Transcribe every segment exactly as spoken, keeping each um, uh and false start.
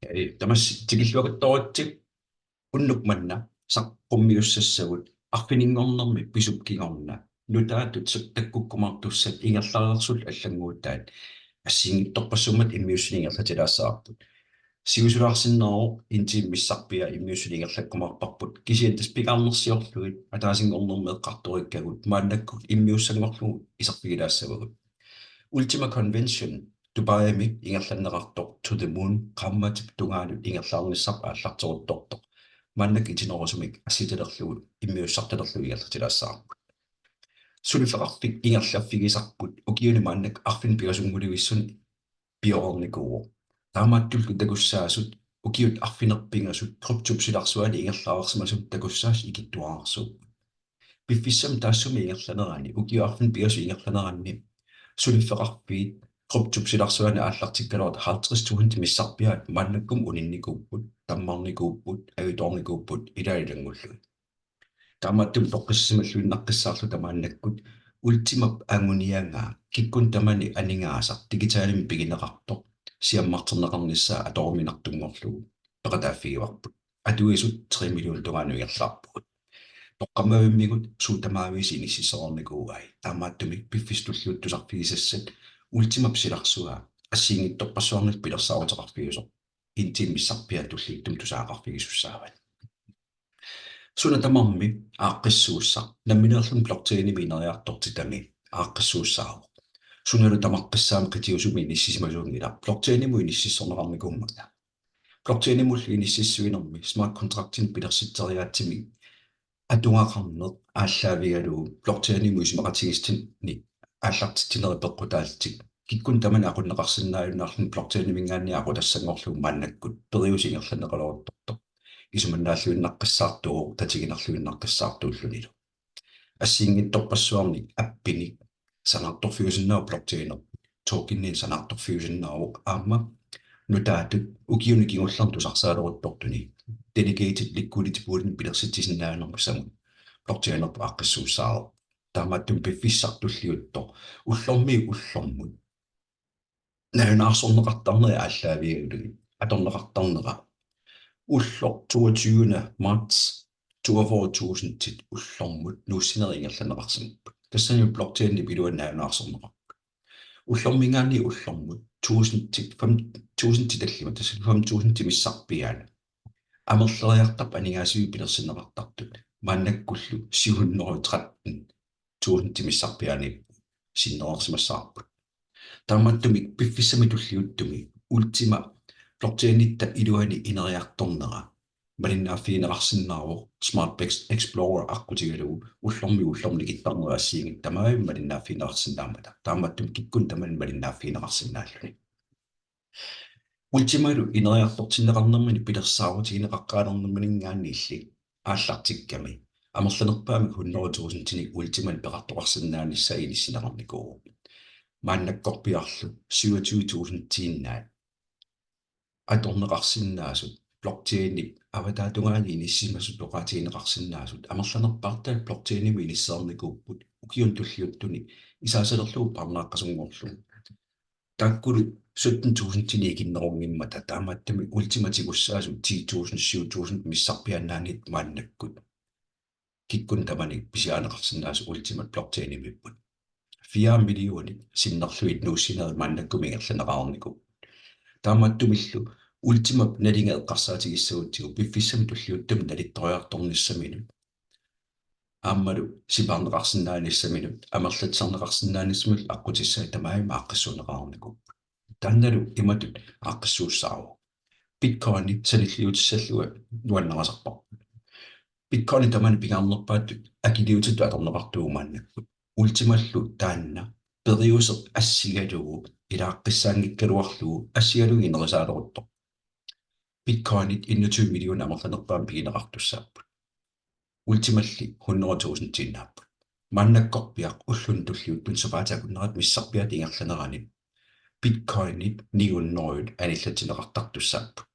Ee, tamassi tikilluaqqusaavusi. Unnuk manna saqqummiussassagut arfininngornermi pisup kingorna nutaatut takkukkumaartussat ingerlareersullu allannguutaat assigiinngitsorpassuarnik immiussineq ingerlatilaassavarput. Siusulaarsinnaavoq, intimik missarpiaa immiussineq ingerlakkumaarparput, kisianni tassa pingaarnersiorlugit ataasinngornermi eqqartorikkagut maannakkut immiussanngorlugu iserfigilaassavagut. Ultima Convention Dubaimi ingerlanneqartoq To the Moon qaammatip tungaanut ingerlaarnissarput aallarteruttortoq maannakkut itinerusumik assitalerlugu immiussartalerlugu ingerlatilaassavarput. Suliffeqarfik ingerlaffigisarput ukiuni maannakkut arfineq-pingasunngulerissuni pioreernikuuvoq. Taamaattullu takussaasut ukiut arfineq-pingasut kryptop silarsuani ingerlareersimasut takussaasut ikittuararsuupput. Piffissami taassuma ingerlanerani, ukiut arfineq-pingasut ingerlaneranni, suliffeqarfiit kryptop silarsuani aallartikkaluartut halvtreds tusind missarpiaat maannakkut uninnikuupput, tammarnikuupput, ajutoornikuupput ilaalu ilanngullugit. Taamaattumik toqqissisimalluinnaqqissaarluta maannakkut Ultimap anguniagaa kikkunnut tamanut aningaasaq digitalimik pigineqartoq siammarterneqarnissaa atoruminartunngorlugu peqataaffigivarput. Atuisut tre millionit tungaanut ingerlaarpugut. Toqqammavimmigut suut tamaavisa inississornikuuai. Taamaattumik piffissami tulliuttumi tusarfigisassat Ultimap silarsua assigiinngitsorpassuarnillu pilersaaruteqarfiusoq intimik missarpiaa tulliuttumi tusagaqarfigisussaavat. Suna tamarmi aaqqissuussaq nammineerluni blockchainimi ineriartortitami aaqqissuussaavoq. Sunalu tamaqqissaammat qitiusumi inissisimasuunngilaq blockchainimut inississorneqarnikuummata. Blockchainimullu inississuinermi smart contractinik pilersitseriaatsimi atugaqarneq aallaavigalugu blockchainimut isumaqatigiissutinik aallartitsinerit peqqutaallutik kikkunnut tamanut aqunneqarsinnaajunnaarluni blockchainiminngaanniit aqutassanngorlugu maannakkut periuseq ingerlanneqaleruttortoq. Isumannaalluinnaqqissaartuuvoq tatiginarluinnaqqissaartuullunilu. Assigiinngitsorpassuarnik appinik sanaartorfiusinnaavoq blockchainer, tokeninik sanaartorfiusinnaavoq aamma nutaatut ukiuni kingullerni tusarsaaleruttortuni delegated liquidity poolinik pilersitsisinnaanermut blockchainerput aaqqissuussaavoq. Taamaattumik piffissaq tulliuttoq ullormiit ullormut nalunaarsorneqartarnerit aallaavigalugit atorneqartarnera ulloq toogtyvende marts toogfyrre tusindit ullormut nuussinerit ingerlanneqarsimapput. Tassani blockchainip iluani nalunaarsorneqarpoq. Ullorminngaanniit ullormut tusindit, fem, tusindit tallimat, tassani fem tusindit missarpiaat amerleriartarput aningaasivik pilersinneqartartut. Maannakkullu syv hundrede og tretten tusindit missarpiaaniipput sinnereersimassavarput. Taamaattumik piffissami tulliuttumi Ultima blockchainitta iluani ineriartornera malinnaaffigineqarsinnaavoq Smart Bex Explorer aqqutigalugu ullormiit ullormut nikittarnerit assigiinngitsut tamarmik malinnaaffigineqarsinnaammata. Taamaattumik kikkunnut tamanut malinnaaffigineqarsinnaalluni. Ultimalu ineriartortinneqarnermini pilersaarutigineqaqqaalernermininngaanniilli aallartikkami amerlanerpaamik hundrede tusindinik Ultimanik peqartoqarsinnaanissaa inissinneqarnikuuvoq. Maannakkorpiarlu syvogtyve tusindiinnaat atorneqarsinnaasut, blockchainip avataatungaani inissisimasut oqaatigineqarsinnaasut amerlanerpaartaat blockchainimi inissereernikuupput ukiuni tulliuttuni isaasalerlugu parnaaqqasunngorlugu. Taakkulu sytten tusindinik ikinnerunngimmat taamaattumik Ultimat tigussaasut ti tusind, syv tusind missarpiaannaaniit maannakkut kikkunnut tamanut pisiarineqarsinnaasut Ultimat blockchainimiipput. Fire millionit sinnerlugit nuussinerit maannakkut ingerlanneqarnikuupput. Taamaattumillu Ultimap nalinga eqqarsaatigissagutsigu piffissami tulliuttumi nalittoriartornissaminut aammalu sipaarneqarsinnaanissaminut amerlatsisarneqarsinnaanissamut aqqutissai tamarmik aaqqissuunneqarnikuupput. Taannalu imatut aaqqissuussaavoq. Bitcoini sanilliutissallugu nuannarisarparput. Bitcoini tamanit pingaarnerpaatut akiliutitut atorneqartuuvoq maannakkut. Ultimallu taanna periuseq assigalugu ilaaqqissaanngikkaluarlugu assigalugu inerisaaleruttorpoq. Bitcoinit enogtyve millioner amerlanerpaamik pigineqartussaapput. Ultimalli hundrede tusindiinnaapput. Maannakkorpiaq ulluni tulliuttuni sapaatip akunnerata missarpiaata ingerlanerani Bitcoinit ni hundrede anillatsinneqartartussaapput.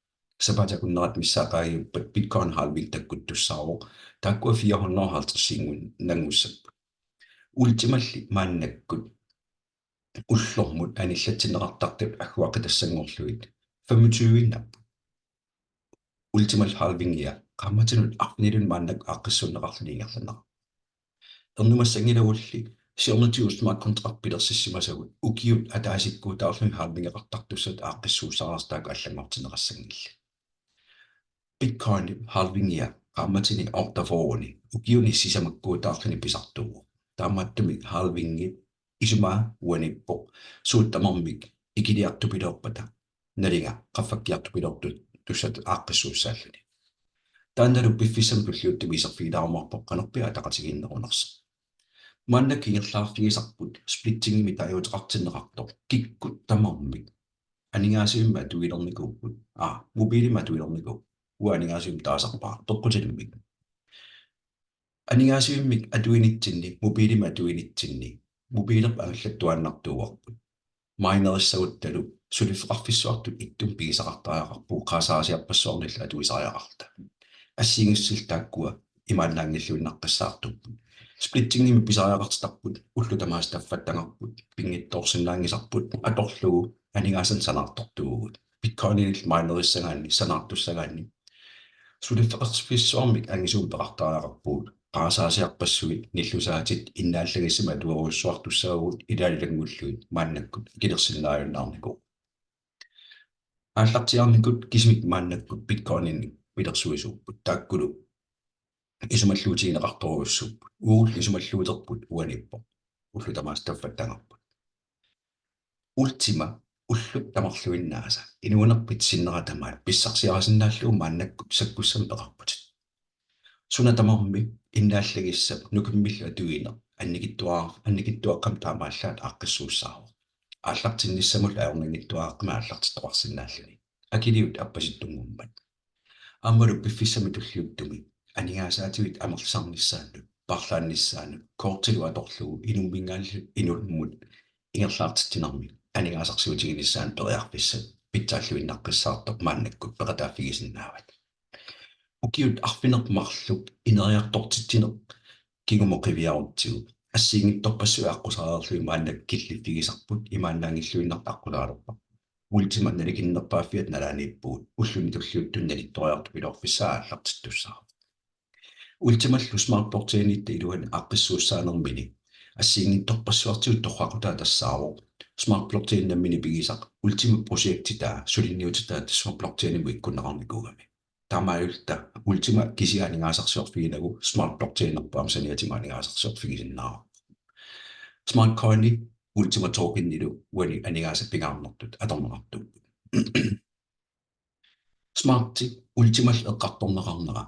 Sapaatip akunnerata missaa qaangiuppat Bitcoin halving takkuttussaavoq, taakkua fire hundrede og halvtredsinnguunnanngussapput. Ultimalli maannakkut ullormut anillatsinneqartartut agguaqqitassanngorlugit femogtyveinnaapput. Ultimal halvingia qaammatinut arfinilinnik maannakkut aaqqissuunneqarluni ingerlanneqarpoq. Ernumassanngilagulli siornatigut smart contract pilersissimasagut ukiut ataasikkuutaarlugit halvingeqartartussatut aaqqissuussareersut taakku allanngortinneqassanngillat. Bitcoinip halvingia qaammatini ortafooruni ukiuni sisamakkuutaarluni pisartuuvoq. Taamaattumik halvingip isumaa uaniippoq suut tamarmik ikiliartupiloorpata nalinga qaffakkiartupiloortussatut aaqqissuussaalluni. Taannalu piffissami tulliuttumi iserfigilaarumaarpoq qanorpiaq ataqatigiinnerunersoq. Maannakkut ingerlaarfigisarput splittingimik taaguuteqartinneqartoq kikkut tamarmik aningaasivimmik atuilernikuupput. Aa, mobiilimik atuilernikuupput. Uanga aningaasivimmik taasarpara, toqqutilimmik. Aningaasivimmik atuinitsinni, mobiilimik atuinitsinni, mobiilerput angallattuaannartuuarput. Minerissaguttalu suliffeqarfissuartut ittumik pigisaqartariaqarpugut qarasaasiarpassuarnillu atuisariaqarluta. Assigiinngitsullu taakkua imaannaanngilluinnaqqissaartuupput. Splittingimik pisariaqartitarput, ullut tamaasa taffattangarput, pinngitsoorsinnaanngisarput, atorlugu aningaasanik sanaartortuuvugut. Bitcoininillu minerissagaanni, sanaartussagaanni. Suliffeqarfissuarmik angisuumik peqartariaqarpugut, qarasaasiarpassuit, nillusaatit, innaallagissamik atuerujussuartussaavugut ilaalu ilanngullugit maannakkut ikilersinnaajunnaarnikuuvoq. Aallartiaarnikut kisimik maannakkut Bitcoininik pilersuisuupput, taakkulu isumalluutigineqartorujussuupput. Uagullu isumalluuterput uaniippoq. Ullut tamaasa taffattangarput. Ultima ullut tamarluinnaasa inuunerpit sinnera tamaat pissarsiarisinnaallugu maannakkut sakkussamik peqarputit. Suna tamarmi innaallagissap nukimmillu atuineq annikitsuar-, annikitsuaqqamik taamaallaat aaqqissuussaavoq. Aallartinnissamullu ajornanngitsuaqqamik aallartittoqarsinnaalluni. Akiliut appasittunngummat. Aammalu piffissami tulliuttumi aningaasaatitit amerlisarnissaannut, paarlaannissaannut, kortilu atorlugu inummiinngaanniit inummut ingerlaartitsinermi aningaasarsiutiginissaanut periarfissat pitsaalluinnaqqissaartoq maannakkut peqataaffigisinnaavat. Ukiut arfineq-marluk ineriartortitsineq kingumut qiviarutsigu assigiinngitsorpassuit aqqusaarlugit maannakkut killiffigisarput imaannaanngilluinnartoq aqqusaalerparput. Ultima nalikinnerpaaffiata nalaaniippugut, ulluni tulliuttuni nalittoriartupiloorfissaa aallartittussaavoq. Ultimallu Smart Blockchainitta iluani aaqqissuussaanermini assigiinngitsorpassuartigut torraqutaa tassaavoq Smart Blockchain nammineq pigisaq Ultima projektitaa suliniutitaa tassunga blockchainimut ikkunneqarnikuugami. Taamaalilluta Ultima kisiat aningaasarsiorfiginagu Smart Blockchainerput aamma saniatigut aningaasarsiorfigisinnaavoq. Smart Coini Ultima Tokenilu uani aningaasat pingaarnertut atorneqartuupput. Smarti Ultimallu eqqartorneqarnera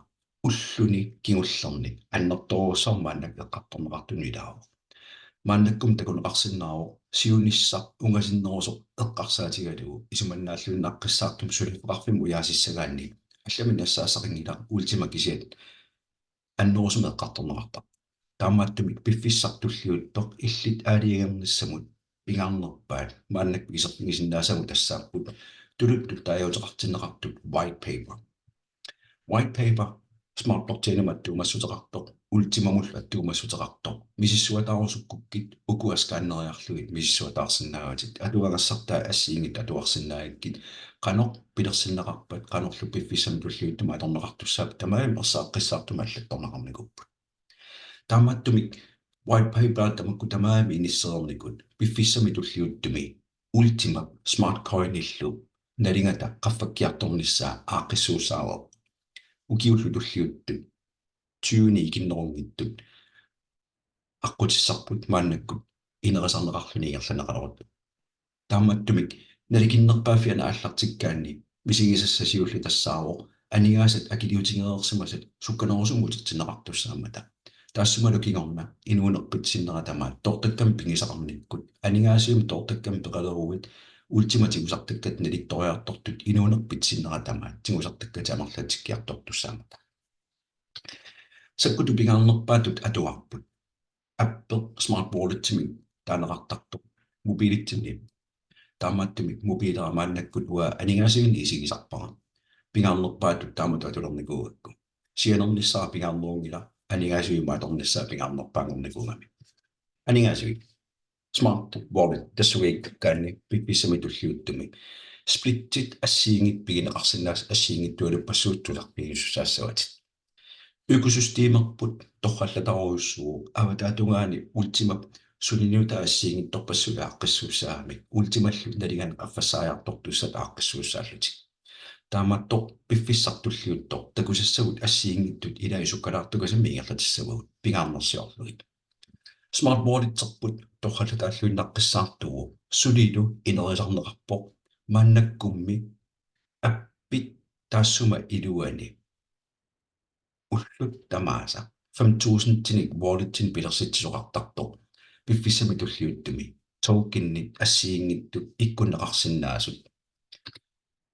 ulluni kingullerni annertoorujussuarmik maannakkut eqqartorneqartunut ilaavoq. Maannakkut takuneqarsinnaavoq siunissaq ungasinnerusoq eqqarsaatigalugu isumannaalluinnaqqissaartumik suliffeqarfimmut ujaasissagaanni, allamik nassaassaqanngilaq Ultima kisiat annerusumik eqqartorneqartarpoq. Taamaattumik piffissaq tulliuttoq illit aalajangernissamut pingaarnerpaat maannakkut iserfigisinnaasagut tassaapput tuluttut taaguuteqartinneqartut white paper. White paper Smart Blockchainimut attuumassuteqartoq, Ultimamullu attuumassuteqartoq, misissuataarusukkukkit ukua skanneriarlugit misissuataarsinnaavatit, atuagassartaa assigiinngitsut atuarsinnaagakkit, qanoq pilersinneqarpat, qanorlu piffissami tulliuttumi atorneqartussaapput, tamarmik ersaaqqissaartumik allattorneqarnikuupput. Taamaattumik white paper tamakku tamarmik inissereernikut piffissami tulliuttumi Ultima Smart Coinillu nalingata qaffakkiartornissaa aaqqissuussaareerpoq. Ukiullu tulliuttut tyveni ikinnerunngitsut aqqutissarput maannakkut inerisarneqarluni ingerlanneqaleruttorpoq. Taamaattumik nalikinnerpaaffiani aallartikkaanni misigisassaq siulleq tassaavoq aningaasat akiliutigereersimasat sukkanerusumik utertinneqartussaammata. Taassumalu kingorna inuunerpit sinnera tamaat toortakkamik pigisaqarnikkut, aningaasivimmi toortakkamik peqaleruit, Ultimat tigusartakkatit nalittoriartortut inuunerpit sinnera tamaat tigusartakkatit amerlatsikkiartortussaammata. Sakkutut pingaarnerpaatut atuarput. Appeq Smart Walletimik taaneqartartoq mobiilitsinni. Taamaattumik mobiilera maannakkut uanga aningaasivinni isigisarpara. Pingaarnerpaatut taamatut atulernikuugakku. Sianernissara pingaarnerunngilaq, aningaasivimmut atornissaa pingaarnerpaanngornikuugami. Aningaasivik. Smart Wallet tassunga ikkakkaanni piffissami tulliuttumi Splitsit assigiinngitsut pigineqarsinnaasut assigiinngitsualuppassuit tusarfigisussaassavat. Økosystemerput torrallatarujussuuvoq, avataatungaani Ultimap suliniutaa assigiinngitsorpassuit aaqqissuussaammata, Ultimallu nalinganik qaffassariartortussat aaqqissuussaallutik. Taamaattoq piffissaq tulliuttoq takusassagut assigiinngitsut ilaat sukkalaartukasamik ingerlatissavagut pingaarnersiorlugit. Smart Walletserput torrallataalluinnaqqissaartuuvoq, sulilu inerisarneqarpoq, maannakkummi appit taassuma iluani ullut tamaasa fem tusindinik walletsinik pilersitsisoqartartoq piffissami tulliuttumi tokenit assigiinngitsut ikkunneqarsinnaasut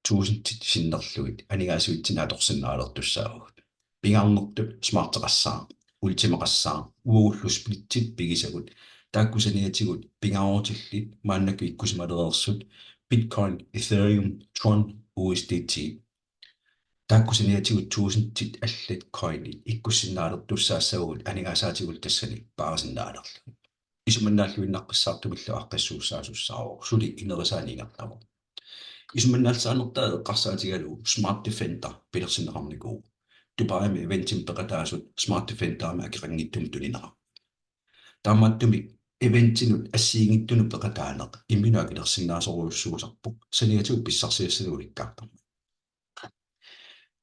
tusindit sinnerlugit aningaasivitsinni atorsinnaalertussaavagut. Pingaarnertut smarteqassaaq, Ultimaqassaaq, uagullu splitsit pigisagut, taakku saniatigut pingaarutillit maannakkut ikkusimalereersut Bitcoin, Ethereum, Tron, U S D T. Taakku saniatigut tusindit allat coinit ikkussinnaalertussaassavagut aningaasaatigut tassani paarisinnaalerlugit. Isumannaalluinnaqqissaartumillu aaqqissuussaasussaavoq, suli inerisaaneq ingerlavoq. Isumannaallisaanertaa eqqarsaatigalugu Smart Defender pilersinneqarnikuuvoq. Dubaimi eventimik peqataasut Smart Defenderimik akeqanngitsumik tunineqarput. Taamaattumik eventinut assigiinngitsunut peqataaneq imminut akilersinnaasorujussuusarpoq, saniatigut pissarsiassat ulikkaartarmata.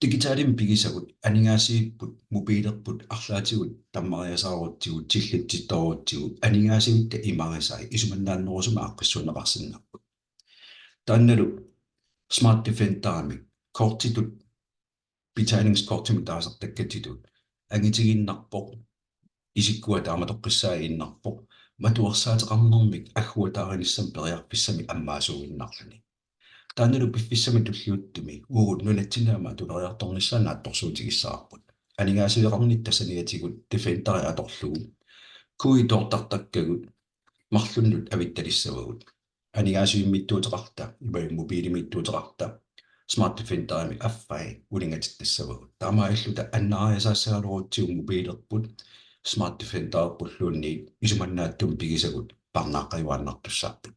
Digitalimik pigisagut aningaasivipput, mobilerput, arlaatigut tammariasaarutsigu, tillutsittorutsigu, aningaasivitta imarisai isumannaannerusumik aaqqissuunneqarsinnaapput. Taannalu Smart Defenderimik kortitut, betalingskortimik taasartakkattutut angitigiinnarpoq, isikkua taamatoqqissaaginnarpoq, matuersaateqarnermik agguataarinissamut periarfissamik ammaasuuginnarluni. Taannalu piffissami tulliuttumi uagut nunatsinni aamma atuleriartornissaa naatsorsuutigissavarput. Aningaasiveqarnitta saniatigut Defenderi atorlugu, Q I toortartakkagut marlunnut avittalissavagut. Aningaasivimmiittuuteqarluta, imaluunniit mobilimiittuuteqarluta, Smart Defenderimik affai uninngatittassavagut. Taamaalilluta annaariasaassagaluarutsigu mobilerput, Smart Defendererpulluunniit isumannaatsumik pigisagut parnaaqqajuaannartussaapput.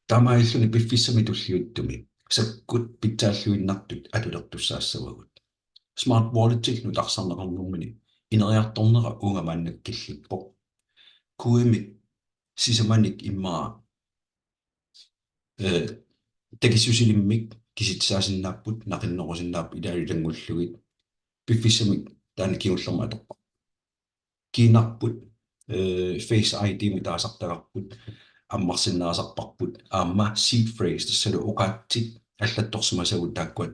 Taamaalilluni piffissami tulliuttumi sakkut pitsaalluinnartut atulertussaassavagut. Smart Walletillu nutarsarneqarnermini ineriartornera uunga maannakkut killippoq. Q M-it sisamanik immaqa, eh, takissusilimmik kisitsisaasinnaapput, naqinnerusinnaapput ilaalu ilanngullugit. Piffissami taanna kingullermi atorparput. Kiinarput, eh, Face I D-mik taasartagarput, ammarsinnaasarparput, aamma seed phrase, tassalu oqaatsit allattorsimasagut taakkua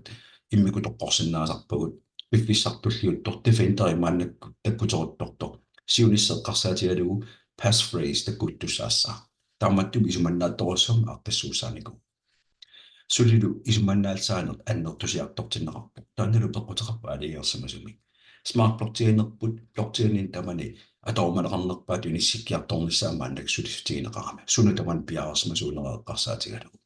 immikkut toqqorsinnaasarpagut, piffissaq tulliuttoq Defenderi maannakkut takkuteruttortoq. Siunissaq eqqarsaatigalugu passphrase takkuttussaassaaq. Taamaattumik isumannaatsorujussuarmik aaqqissuussaanikuuvoq. Sulilu isumannaallisaaneq annertusiartortinneqarpoq. Taannalu peqquteqarpoq aalajangersimasumik. Smart Blockchainerput, blockchainini tamani atorumaneqarnerpaatut inissikkiartornissaa maannakkut sulissutigineqarami, sunut tamanut piareersimasuunera eqqarsaatigalugu.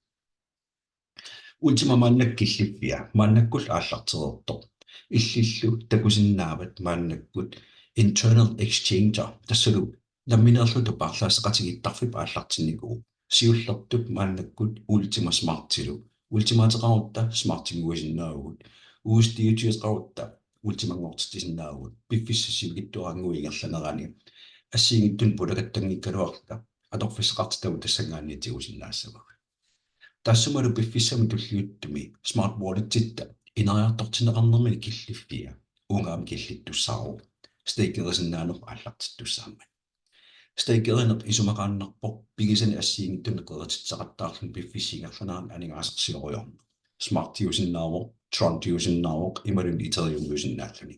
Ultima maannakkut killiffia, maannakkullu aallartereersoq. Illillu takusinnaavat maannakkut internal exchanger, tassalu nammineerluta paarlaasseqatigiittarfiup aallartinnikuuvoq. Siullertut maannakkut Ultima Smartilu. Ultimaateqarutta Smartinguisinnaavugut. U S D T-eqarutta Ultimanngortitsisinnaavugut. Piffissap sivikitsuarannguup ingerlanerani assigiinngitsunik pulakatsanngikkaluarluta atorfissaqartitagut tassanngaanniit tigusinnaassavagut. Taassumalu piffissami tulliuttumi Smart Walletitta ineriartortinneqarnermini killiffia uunga aamma killittussaavoq, stakerisinnaanerput aallartittussaammat. Stakerineq isumaqaannarpoq pigisanik assigiinngitsunik qerititseqattaarluni piffissap ingerlanerani aningaasarsiorujoorneq. Smartiusinnaavoq, Trontiusinnaavoq, imaluunniit Ethereumiusinnaalluni.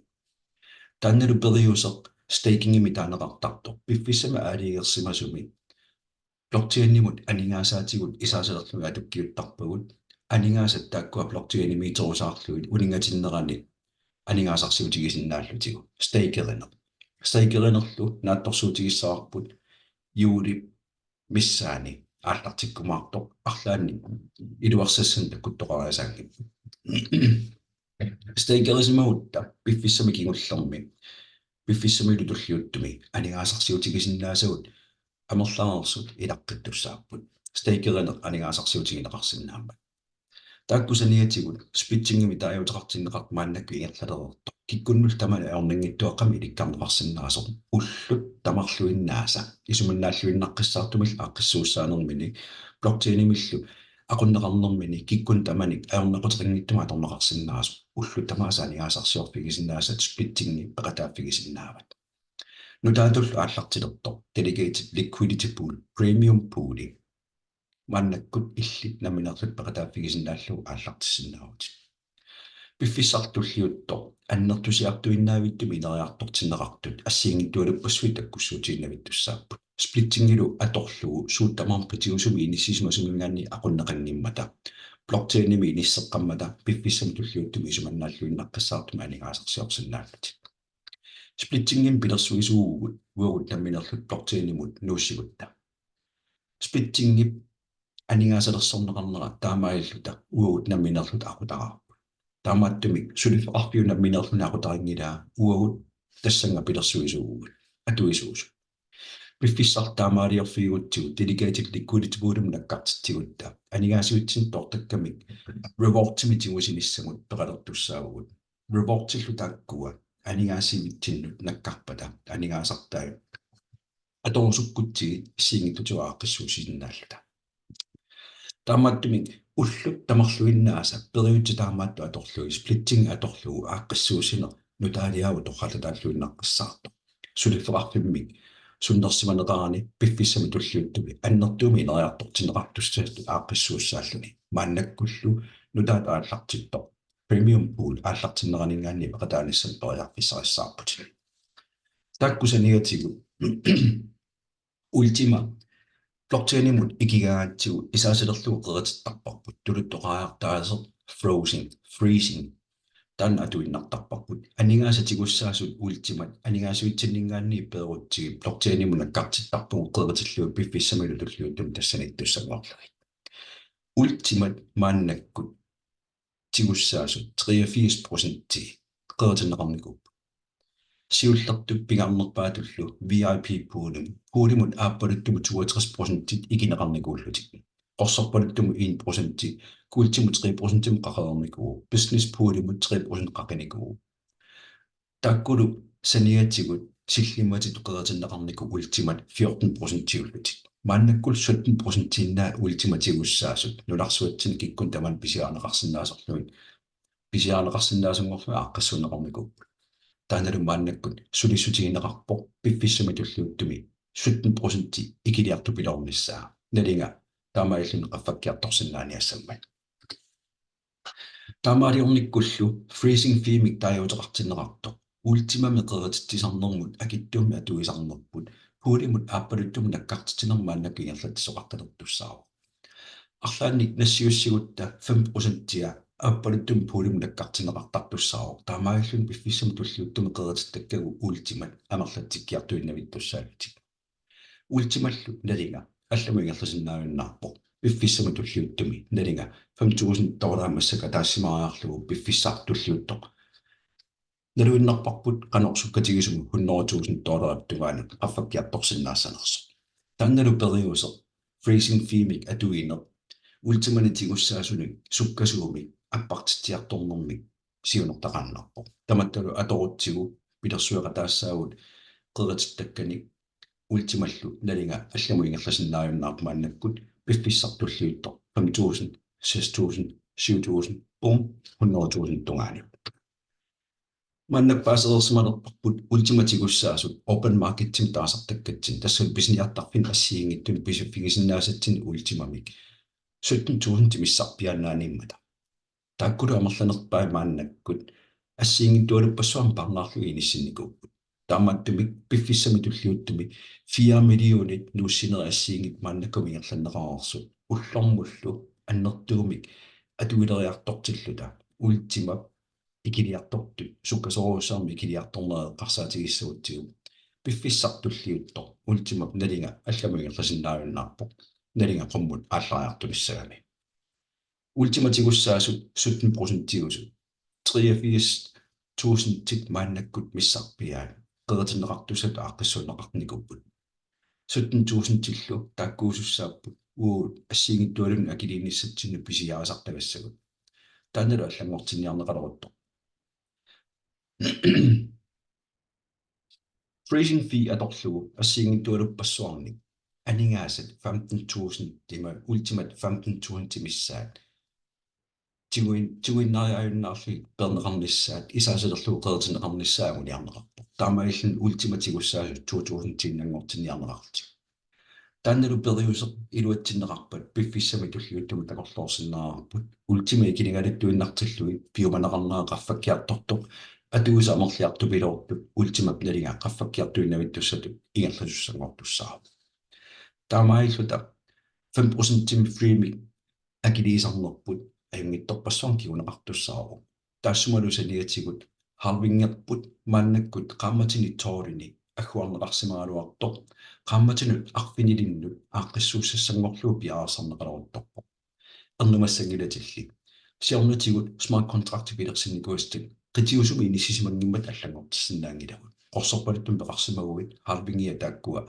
Taannalu periuseq stakingimik taaneqartartoq, piffissami aalajangersimasumi blockchainimut aningaasaatigut isaasalerlugit atukkiuttarpagut, aningaasat taakkua blockchainimiiterusaarlugit uninngatinnerani aningaasarsiutigisinnaallutigu. Stakerineq. Stakerinerlu naatsorsuutigissavarput juulip missaani aallartikkumaartoq, arlaannik iluarsassanik takkuttoqariasaanngippat. Stakerisimagutsigu piffissami kingullermi, piffissamilu tulliuttumi aningaasarsiutigisinnaasagut amerlareersut ilaqqittussaapput, stakerineq aningaasarsiutigineqarsinnaammat. Taakku saniatigut splittingimik taaguuteqartinneqartoq maannakkut ingerlalereersoq. Kikkunnullu tamanut ajornanngitsuaqqamik ilikkarneqarsinnaasoq. Ullut tamarluinnaasa isumannaalluinnaqqissaartumillu aaqqissuussaanermini, blockchainimillu aqunneqarnermini, kikkunnut tamanut ajornaquteqanngitsumik atorneqarsinnaasoq. Ullut tamaasa aningaasarsiorfigisinnaasat splittingi peqataaffigisinnaavat. Nutaatullu aallartilersoq delegated liquidity pool, premium pooli. Maannakkut illit nammineerlutit peqataaffigisinnaallugu aallartissinnaavutit. Piffissaq tulliuttoq annertusiartuinnaavittumik ineriartortinneqartut assigiinngitsualuppassuit takkussuutiinnavittussaapput. Splittingilu atorlugu suut tamarmik qitiusumi inissisimasumiingaanniit aqunneqanngimmata, blockchainimi inisseqqammata piffissami tulliuttumi isumannaalluinnaqqissaartumik aningaasarsiorsinnaallutit. Splittingimik pilersuisuuvugut uagut nammineerluta blockchainimut nuussigutta. Splittingip aningaasalersorneqarnera taamaalilluta uagut nammineerluta aqutaraarput. Taamaattumik suliffeqarfiup nammineerluni aqutarinngilaa, uagut tassannga pilersuisuuvugut atuisuusut. Piffissaq taamaaliorfigigutsigu delegated liquidity poolimut nakkartitsigutta aningaasivitsinnik toortakkamik rewardimik tigusinissamut peqalertussaavugut. Rewardillu taakkua aningaasivitsinnut nakkarpata aningaasartai atorusukkutsigit assigiinngitsutigut aaqqissuussinnaalluta. Taamaattumik ullut tamarluinnaasa periutsit taamaattut atorlugit, splitting atorlugu aaqqissuussineq nutaaliaagut torrallataalluinnaqqissaartoq. Suliffeqarfimmik sunnersimaneqarani piffissami tulliuttumi annertuumik ineriartortinneqartussatut aaqqissuussaalluni. Maannakkullu nutaat aallartittoq premium pool aallartinneraniingaanniit peqataanissamut periarfissarissaarputit. Taakku saniatigut Ultima blockchainimut ikigaangatsigu isaasalerlugu qeritittarparput, tuluttooqattaartoq frozen, freezing. Taanna atuinnartarparput. Aningaasat tigussaasut Ultimat aningaasivitsinniingaanniit peerutsigit blockchainimut nakkartittarpagut qeritillugit piffissamilu tulliuttumi tassanittussanngorlugit. Ultimat maannakkut tigussaasut treogfirs procenti qeritinneqarnikuupput. Siullertut pingaarnerpaatullu V I P poolimut, poolimut aappaluttumut toogtres procentit ikineqarnikuullutik. Qorsorpaluttumut en procenti, kuultimut tre procentimut qaqereernikuuvoq, business poolimut tre procent qaqinikuuvoq. Taakkulu saniatigut sillimmatitut qeritinneqarnikut Ultimat fjorten procentiullutik. Maannakkut sytten procentiinnaat Ultimat tigussaasut nunarsuatsinni kikkunnut tamanut pisiarineqarsinnaasorlugit, pisiarineqarsinnaasunngorlugit aaqqissuunneqarnikuupput. Taannalu maannakkut sulissutigineqarpoq piffissami tulliuttumi sytten procenti ikiliartupiloornissaa. Nalinga taamaalilluni qaffakkiartorsinnaaniassammat. Taamaaliornikkullu freezing feemik taaguuteqartinneqartoq Ultimamik qerititsisarnermut akitsuumik atuisarnerput, poolimut aappaluttumut nakkartitsinermut maannakkut ingerlatsisoqartalertussaavoq. Arlaannik nassiussigutta fem procentia aappaluttumut poolimut nakkartinneqartartussaavoq. Taamaalilluni piffissami tulliuttumi qeritittakkagut Ultimat amerlatsikkiartuinnavittussaallutik. Ultimallu nalinga allamut ingerlasinnaajunnaarpoq. Piffissami tulliuttumi nalinga fem tusind dollarit massakkut ataassimariarlugu piffissaq tulliuttoq naluinnarparput qanoq sukkatigisumik hundrede tusind dollarit tungaanut qaffakkiartorsinnaassanersoq. Taannalu periuseq freezing feemik atuineq Ultimanik tigussaasunik sukkasuumik appartitsiartornermik siunertaqaannarpoq. Tamattalu atorutsigu pilersueqataassaagut qeritittakkanik Ultimallu nalinga allamut ingerlasinnaajunnaarpoq maannakkut piffissaq tulliuttoq fem tusind, seks tusind, syv tusind, bum, hundrede tusind tungaanut. Maannakkut paasereersimalerparput Ultimat tigussaasut open marketsimik taasartakkatsinni, tassalu pisiniartarfinni assigiinngitsunik pisiffigisinnaasatsinnik Ultimamik sytten tusind missarpiaannaaniimmata. Taakkulu amerlanerpaat maannakkut assigiinngitsualuppassuarnik parnaarlugit inissinnikuupput. Taamaattumik piffissami tulliuttumi fire millionit nuussinerit assigiinngitsut maannakkut ingerlanneqareersut, ullormullu annertuumik atuileriartortilluta Ultimap ikiliartortut sukkasoorujussuarmik ikiliartornerat eqqarsaatigissagutsigu piffissaq tulliuttoq Ultimap nalinga allamut ingerlasinnaajunnaarpoq, nalinga qummut aallariartulissagami. Ultimat tigussaasut sytten procentiusut treogfirs tusindit maannakkut missarpiaat qeritinneqartussatut aaqqissuunneqarnikuupput. Sytten tusindillu taakkuusussaapput uagut assigiinngitsualunnut akiliinissatsinnut pisiarisartagassagut. Taannalu allanngortinniarneqaleruttorpoq. Freezing fee atorlugu assigiinngitsualuppassuarnik aningaasat femten tusind, tima Ultimat femten tusind missaat tiguin-, tiguinnariaajunnaarlugit peerneqarnissaat, isaasilerlugu qeritinneqarnissaa anguniarneqarpoq. Taamaalilluni Ultimat tigussaasut to tusind tiinnanngortinniarneqarlutik. Taannalu periuseq iluatsinneqarpat piffissami tulliuttumi takorloorsinnaavarput. Ultimat ikiligaluttuinnartillugit piumaneqarnera qaffakkiartortoq, atuisut amerliartupiloortut Ultimap nalinga qaffakkiartuinnavittussatut ingerlasussanngortussaavoq. Taamaalilluta fem procentimik freemik akiliisarnerput ajunngitsorpassuarnik kinguneqartussaavoq. Taassumalu saniatigut halvingerput maannakkut qaammatini tolvini agguarneqarsimagaluartoq, qaammatinut arfinilinnut aaqqissuussassanngorlugu piareersarneqaleruttorpoq. Ernumassanngilatilli. Siornatigut smart contractit pilersinnikuusatit qitiusumik inissisimanngimmat allanngortissinnaanngilagut. Qorsorpaluttumik peqarsimaguit halvingia taakkua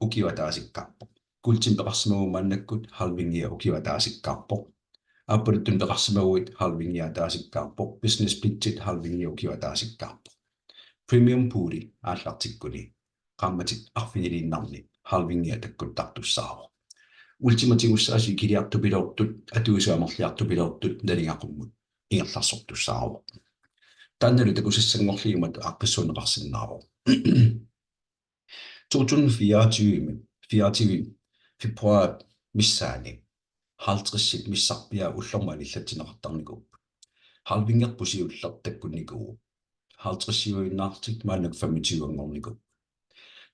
ukioq ataasikkaarpoq. Kuultimik peqarsimaguit maannakkut halvingia ukioq ataasikkaarpoq. Aappaluttumik peqarsimaguit halvingia ataasikkaarpoq. Business splitsit halvingia ukioq ataasikkaarpoq. Premium pooli aallartikkuni qaammatit arfiniliinnarni halvingia takkuttartussaavoq. Ultimat tigussaasut ikiliartupiloortut, atuisut amerliartupiloortut nalinga qummut ingerlasortussaavoq. Taannalu takusassanngorlugu imatut aaqqissuunneqarsinnaavoq. To tusind fireogtyve, fireogtyve februar missaani halvtredsit missarpiaat ullormut anillatsinneqartarnikuupput. Halvingerput siulleq takkunnikuuvoq. Halvtredsiuinnaarlutik maannakkut femogtyvenngornikuupput.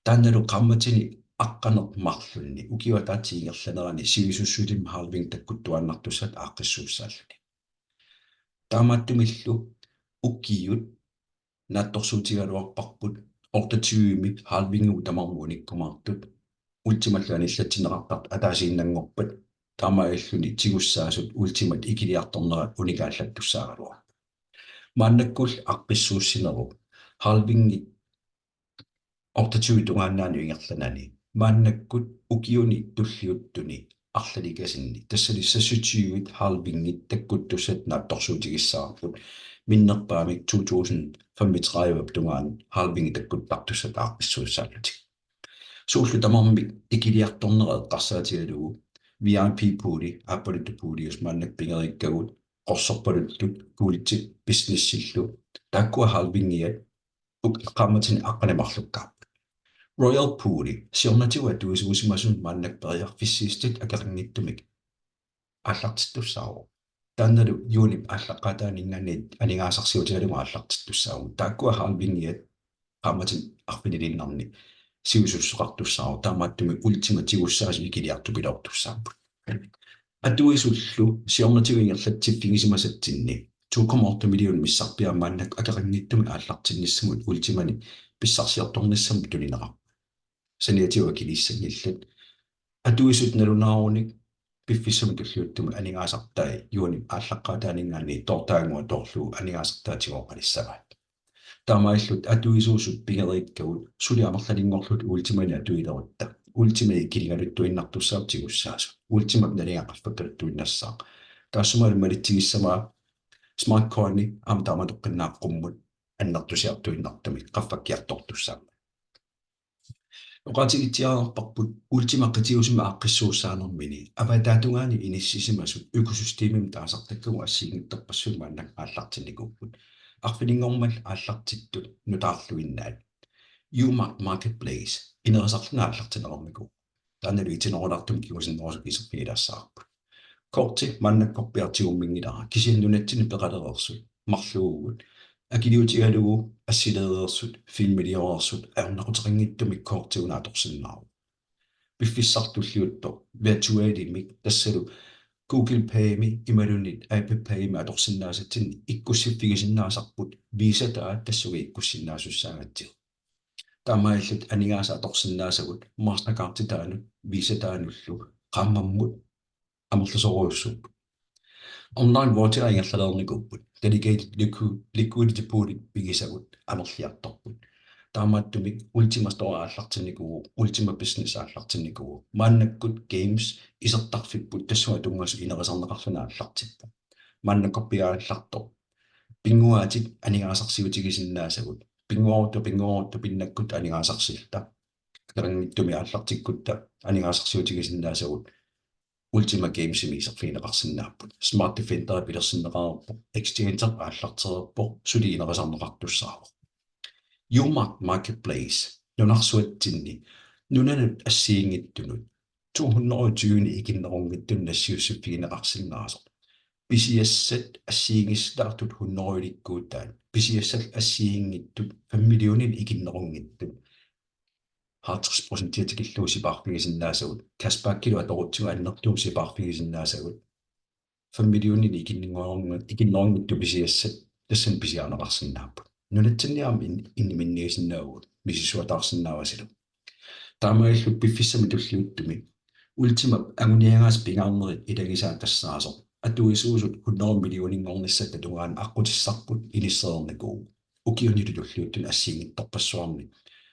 Taannalu qaammatini aqqaneq-marlunni ukioq ataatsip ingerlanerani sivisussusimmik halving takkuttuaannartussatut aaqqissuussaalluni. Taamaattumillu ukiut naatsorsuutigaluarparput, otteogtyvemi halvingimut tamarmut unikkumaartut, Ultimallu anillatsinneqartartut ataasiinnanngorpat, taamaalilluni tigussaasut Ultimat ikiliartornerat unikaallattussaagaluarpoq. Maannakkullu aaqqissuussinerup halvingi otteogtyve tungaannaanut ingerlanani, maannakkut ukiuni tulliuttuni arlalikasinni, tassani seksogtyve halvingit takkuttussatut naatsorsuutigissavarput, minnerpaamik to tusind femogtredive tungaanut halvingit takkuttartussatut aaqqissuussaallutik. Suullu tamarmik ikiliartornerat eqqarsaatigalugu V I P pooli, aappaluttoq pooliusoq maannakkut pigeriikkagut, qorsorpaluttut, kuultit, businessillu, taakkua halvingiat uk-, qaammatini aqqaneq-marlukkaarput. Royal pooli, siornatigut atuisuusimasumi maannakkut periarfissiissutit akeqanngitsumik aallartittussaavoq. Taannalu juunip aallaqqaataaninngaanniit aningaasarsiutigalugu aallartittussaavoq. Taakkua halvingiat qaammatini arfiniliinnarni sivisussuseqartussaavoq, taamaattumik Ultimat tigussaasut ikiliartupiloortussaapput. Atuisullu siornatigut ingerlatsiffigisimasatsinni to komma otte million missarpiaat maannakkut akeqanngitsumik aallartinnissamut Ultimani pissarsiortornissamut tunineqarpoq. Saniatigut akiliissanngillat. Atuisut nalunaarunik piffissami tulliuttumi aningaasartai juunip aallaqqaataaninngaanniit toortagannguaq toorlugu aningaasartai tigooqqalissavaat. Taamaalillutik atuisuusut pigeriikkagut suli amerlanerunngorlutik Ultimani atuilerutta, Ultimat ikiligaluttuinnartussaapput tigussaasut, Ultimap nalinga qaffakkaluttuinnassaaq. Taassumalu malitsigissamaa Smart Coini aamma taamatoqqinnaaq qummut annertusiartuinnartumik qaffakkiartortussaammat. Oqaatigitsiarparput Ultima qitiusumik aaqqissuussaanermini, avataatungaani inissisimasut økosystemimik taasartakkagut assigiinngitsorpassuit maannakkut aallartinnikuupput. Arfininngormat aallartittut nutaarluinnaat. Umark Marketplace inerisarluni aallartinneqarnikuuvoq. Taannalu itinerulaartumik kingusinnerusukkut iserfigilaassavarput. Korti maannakkorpiaq tigumminngilara, kisianni nunatsinni peqalereersut, marluuvugut, akiliutigalugu assileereersut, filmilioreersut, ajornaquteqanngitsumik korti una atorsinnaavoq. Piffissaq tulliuttoq virtualimik, tassalu Google Paymi imaluunniit Apple Paymi atorsinnaasatsinni ikkussiffigisinnaasarput Visataat tassunga ikkussinnaasussaagatsigu. Taamaalillutik aningaasat atorsinnaasagut Mastercarditaanut, Visataanullu qaammammut amerlasoorujussuupput. Online voucher ingerlalernikuupput, delegated liqu-, liquidity poolit pigisagut amerliartorput. Taamaattumik Ultima Store aallartinnikuuvoq, Ultima Business aallartinnikuuvoq. Maannakkut games isertarfipput tassunga tunngasut inerisarneqarluni aallartippoq. maannakkorpiaq aallartoq. Pinnguaatit aningaasarsiutigisinnaasagut. Pinnguarutta, pinnguarutta, pinnakkut aningaasarsilluta. Akeqanngitsumik aallartikkutta aningaasarsiutigisinnaasagut Ultima Gamesimi iserfigineqarsinnaapput. Smart Defender pilersinneqareerpoq, exchange aallartereerpoq, suli inerisarneqartussaavoq. Umark Marketplace, nunarsuatsinni nunanut assigiinngitsunut to hundrede og tyve ikinnerunngitsunut nassiussiffigineqarsinnaasoq. Pisiassat assigiinngisitaartut hundrede-likkuutaat, pisiassat assigiinngitsut fem millionit ikinnerunngitsut halvtreds procent tikillugu sipaarfigisinnaasagut, cashbackilu atorutsigu annertuumik sipaarfigisinnaasagut, fem millionit ikinnerunngitsut pisiassat tassani pisiarineqarsinnaapput. Nunatsinni aamma in-, inniminniisinnaavugut, misissuataarsinnaavasilu. Taamaalillutit piffissami tulliuttumi Ultimap anguniagaasa pingaarnerit ilagisaat tassaasoq atuisuusut hundrede millioninngornissaata tungaanut aqqutissarput inissereernikuuvoq. Ukiunilu tulliuttuni assigiinngitsorpassuarni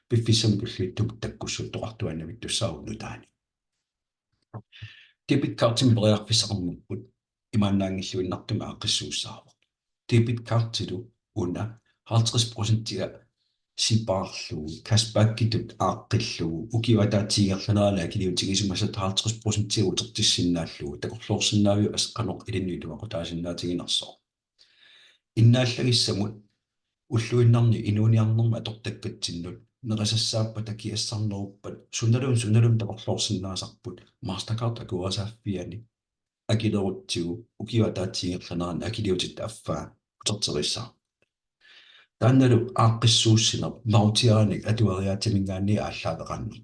piffissami tulliuttumi takkussuttoqartuaannavittussaavoq nutaanik. Debit cardimik periarfissaqarnerput imaannaanngilluinnartumik aaqqissuussaavoq. Debit cardilu una halvtreds procentia sipaarlugu, cashbackitut aaqqillugu, ukiup ataatsip ingerlanerani akiliutigisimasat halvtreds procentia utertissinnaallugu, takorloorsinnaaviuk assut qanoq ilinnut iluaqutaasinnaatiginersoq? Innaallagissamut ulluinnarni inuuniarnermi atortakkatsinnut nerisassaappat, takiassarneruppat, sunaluunniit, sunaluunniit takorloorsinnaasarput Mastercard akuerisaaffiani akilerutsigu ukiup ataatsip ingerlanerani akiliutit affaa uterterissaaq. Taannalu aaqqissuussineq mautianik atuariaatsiminngaanniit aallaaveqarneq.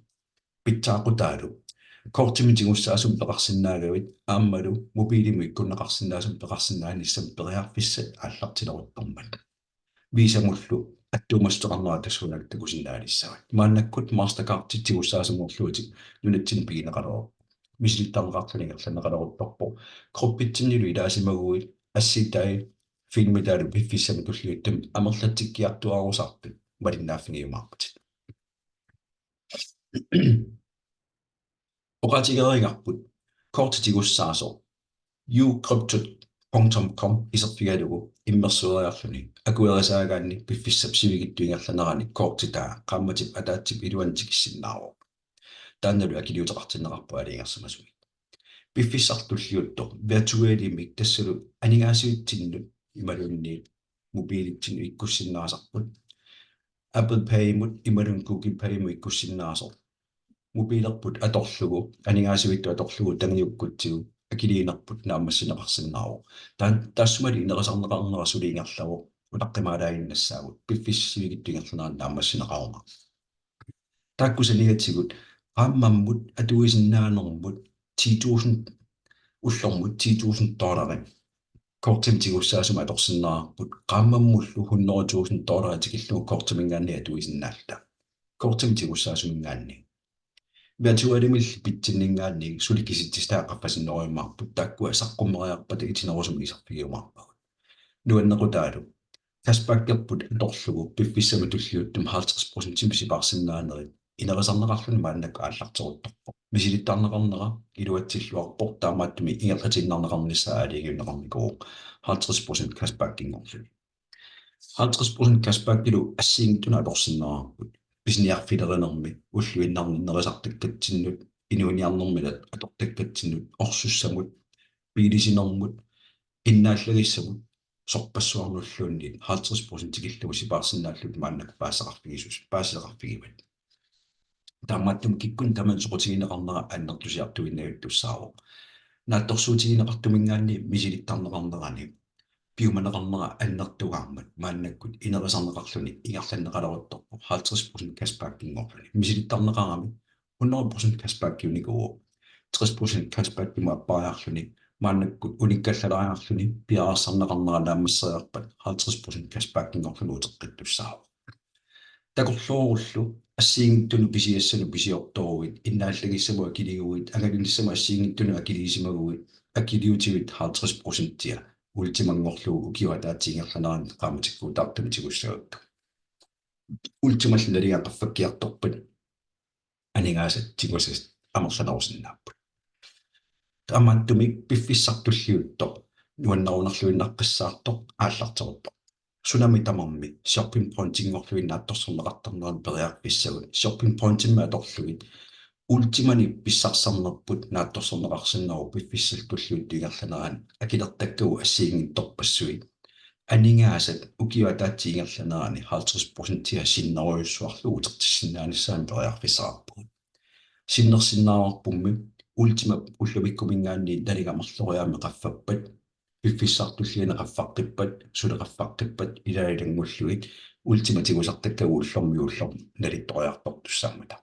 Pitsaaqutaalu kortimik tigussaasumik peqarsinnaagavit aammalu mobiilimut ikkunneqarsinnaasumik peqarsinnaanissamut periarfissat aallartileruttormat. Visamullu attuumassuteqarnera tassuunakkut takusinnaanissavat. Maannakkut Mastercardit tigussaasumorluitik nunatsinni pigineqalerput. Misilittarneqarluni ingerlanneqaleruttorpoq. Gruppitsinnilu ilaasimaguit assitai filmitaalu piffissami tulliuttumi amerlatsikkiartuaarusaartut malinnaaffigiumaarpatit. Oqaatigereerparput korti tigussaasoq ucrypto punktum com iserfigalugu immersueriarluni akuerisaagaanni piffissap sivikitsup ingerlanerani kortitaa qaammatip ataatsip iluani tikissinnaavoq. Taannalu akiliuteqartinneqarpoq aalajangersimasumik. Piffissaq tulliuttoq virtualimik tassalu aningaasivitsinnut imaluunniit mobiilitsinnut ikkussinnaasarput. Apple Paymut imaluunniit Google Paymut ikkussinnaasoq. Mobiilerput atorlugu, aningaasivittut atorlugu, tangiukkutsigu akiliinerput naammassineqarsinnaavoq. Taan-, taassumalu inerisarneqarnera suli ingerlavoq, utaqqimaalaaginnassaagut, piffissap sivikitsup ingerlanerani naammassineqarumaarpoq. Taakku saniatigut qaammammut atuisinnaanermut ti tusind, ullormut ti tusind dollarit kortimik tigussaasumik atorsinnaavarput, qaammammullu hundrede tusind dollarit tikillugu kortiminngaanniit atuisinnaalluta. Kortimik tigussaasuminngaanniit. Virtualimilli pitsinninngaanniit suli kisitsisit qaffasinnerujumaarput, taakkua saqqummeriarpata itinerusumik iserfigiumaarpagut. Nuannequtaalu cashbackerput atorlugu piffissami tulliuttumi halvtreds procentimik sipaarsinnaanerit inerisarneqarluni maannakkut aallarteruttorpoq. Misilittarneqarnera iluatsilluarpoq, taamaattumik ingerlatiinnarneqarnissaa aalajangiunneqarnikuuvoq halvtreds procent cashbackinngorluni. Halvtreds procent cashbackilu assigiinngitsunut atorsinnaavarput. Pisiniarfilerinermi, ulluinnarni nerisartakkatsinnut, inuuniarnermit atortakkatsinnut, orsussamut, biilisinermut, innaallagissamut, sorpassuarnulluunniit halvtreds procent tikillugu sipaarsinnaallutik maannakkut paasisaqarfigisus-, paasisaqarfigivat. Taamaattumik kikkunnit tamanit soqutigineqarnera annertusiartuinnavittussaavoq. Naatsorsuutigineqartuminngaanniit misilittarneqarnerani piumaneqarnera annertugaarmat maannakkut inerisarneqarluni ingerlanneqaleruttorpoq halvtreds procent cashbackinngorluni. Misilittarneqarami hundrede procent cashbackiunikuuvoq. Tres procent cashbackimut appariarluni maannakkut unikkallalaariarluni piareersarneqarnera naammasseriarpat halvtreds procent cashbackinngorluni uteqqittussaavoq. Takorloorullu assigiinngitsunut pisiassanut pisiortoruit, innaallagissamut akiliiguit, angalanissamut assigiinngitsunut akiliisimaguit, akiliutivit halvtreds procentia Ultimanngorlugu ukiup ataatsip ingerlanerani qaammatikkuutaartumik tigussagukku. Ultimallu nalinga qaffakkiartorpat aningaasat tigusat amerlanerusinnaapput. Taamaattumik piffissaq tulliuttoq nuannarunarluinnaqqissaartoq aallarteruppoq. Sunami tamarmi shopping pointinngorlugit naatsorsorneqartarnerani periarfissagut, shopping pointimmi atorlugit Ultimanik pissarsisarnerput naatsorsorneqarsinnaavoq piffissami tulliuttumi ingerlanerani akilertakkagut assigiinngitsorpassuit. Aningaasat ukiup ataatsip ingerlanerani halvtreds procentia sinnerujussuarlugu utertissinnaanissaanut periarfissaqarpugut. Sinnersinnaavarpummi Ultima ullumikkuminngaanniit nalinga marloriaammik qaffappat, piffissami tulliuttumi qaffaqqippat, suli qaffaqqippat ilaalu ilanngullugit Ultimat tigusartakkagut ullormiit ullormut nalittoriartortussaammata.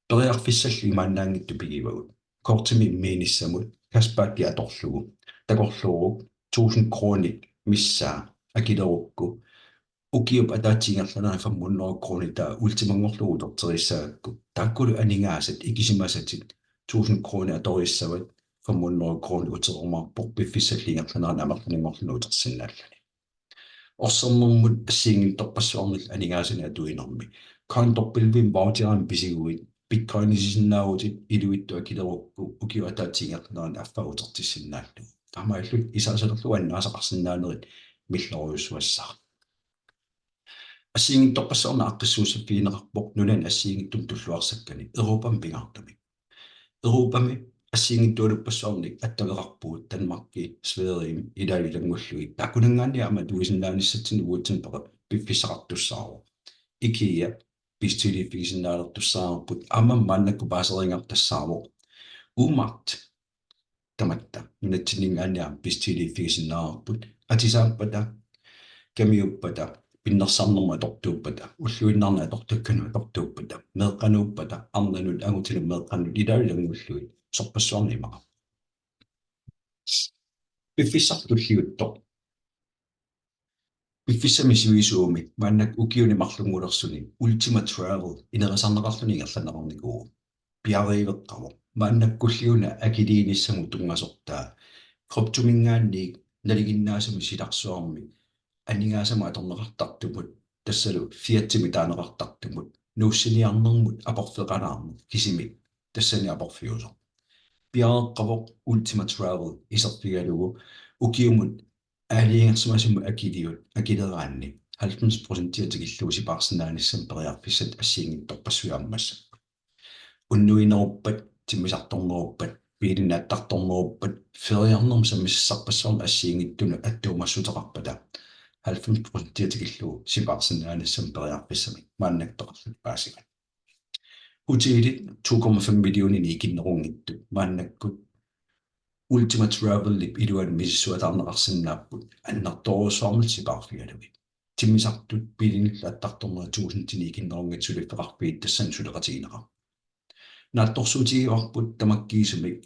Periarfissallu imaannaanngitsut pigivagut. Kortimi immiinissamut cashbacki atorlugu takorlooruk tusind kronit missaa akilerukku ukiup ataatsip ingerlanerani fem hundrede kronit taava Ultimanngorlugu uterterissagakku. Taakkulu aningaasat ikisimasatit tusind kronit atorissavatit, fem hundrede kronit uterumaarpoq piffissallu ingerlanerani amerlanninngorluni utersinnaalluni. Orsernermut assigiinngitsorpassuarnillu aningaasanik atuinermi. CoinW-mi voucherimik pisiguit, Bitcoinisinnaavutit iluitsoq akilerukku ukiup ataatsip ingerlanerani affaa utertissinnaallugu. Taamaalillutit isaasalerlugu annaasaqarsinnaanerit millorujussuassaaq. Assigiinngitsorpassuarnik aaqqissuussiffigineqarpoq nunani assigiinngitsunik tulluarsakkanik Europami pingaartumik. Europami assigiinngitsualuppassuarnik attaveqarpugut Danmarki, Sverigemi ilaalu ilanngullugit. Taakkunanngaanniit aamma atuisinnaanissatsinnut uatsinnut peqa-, piffissaqartussaavoq. IKEA bestiliiffigisinnaalertussaavarput aamma maannakkut paaseriinnartussaavoq. Umart tamatta nunatsinninngaanniit aamma bestiliiffigisinnaavarput. Atisaappata, kamiuppata, pinnersarnermut atortuuppata, ulluinnarni atortakkanut atortuuppata, meeqqanuuppata, arnanut angutinut meeqqanut ilaalu ilanngullugit sorpassuarnik imaqarpoq. Piffissaq tulliuttoq. Piffissami sivisuumi maannakkut ukiuni marlunngulersuni Ultima Travel inerisarneqarluni ingerlanneqarnikuuvoq. Piareeqqavoq. Maannakkulli una akiliinissamut tunngasortaa kryptominngaanniit nalinginnaasumik silarsuarmi aningaasamut atorneqartartumut, tassalu fiatimik taaneqartartumut, nuussiniarnermut aporfeqalaarneq kisimi tassani aporfiusoq. Piareeqqavoq Ultima Travel iserfigalugu ukiumut aalajangersimasumik akiliut akileraanni halvfems procentia tikillugu sipaarsinnaanissamut periarfissat assigiinngitsorpassuit ammassapput. Unnuineruppat, timmisartorneruppat, biilinik attartorneruppat, feriarnermut sammisassarpassuarnik assigiinngitsunut attuumassuteqarpata halvfems procentia tikillugu sipaarsinnaanissamut periarfissamik maannakkut peqarlutik paasivat. Hotelit to komma fem millioninik ikinnerunngitsut maannakkut Ultima Travelip iluani misissuataarneqarsinnaapput annertoorujussuarmik sipaarfigalugit. Timmisartut biilinillu attartornerit tusindinik ikinnerunngitsut suliffeqarfiit tassani suleqatigineqarput. Naatsorsuutigivarput tamakkiisumik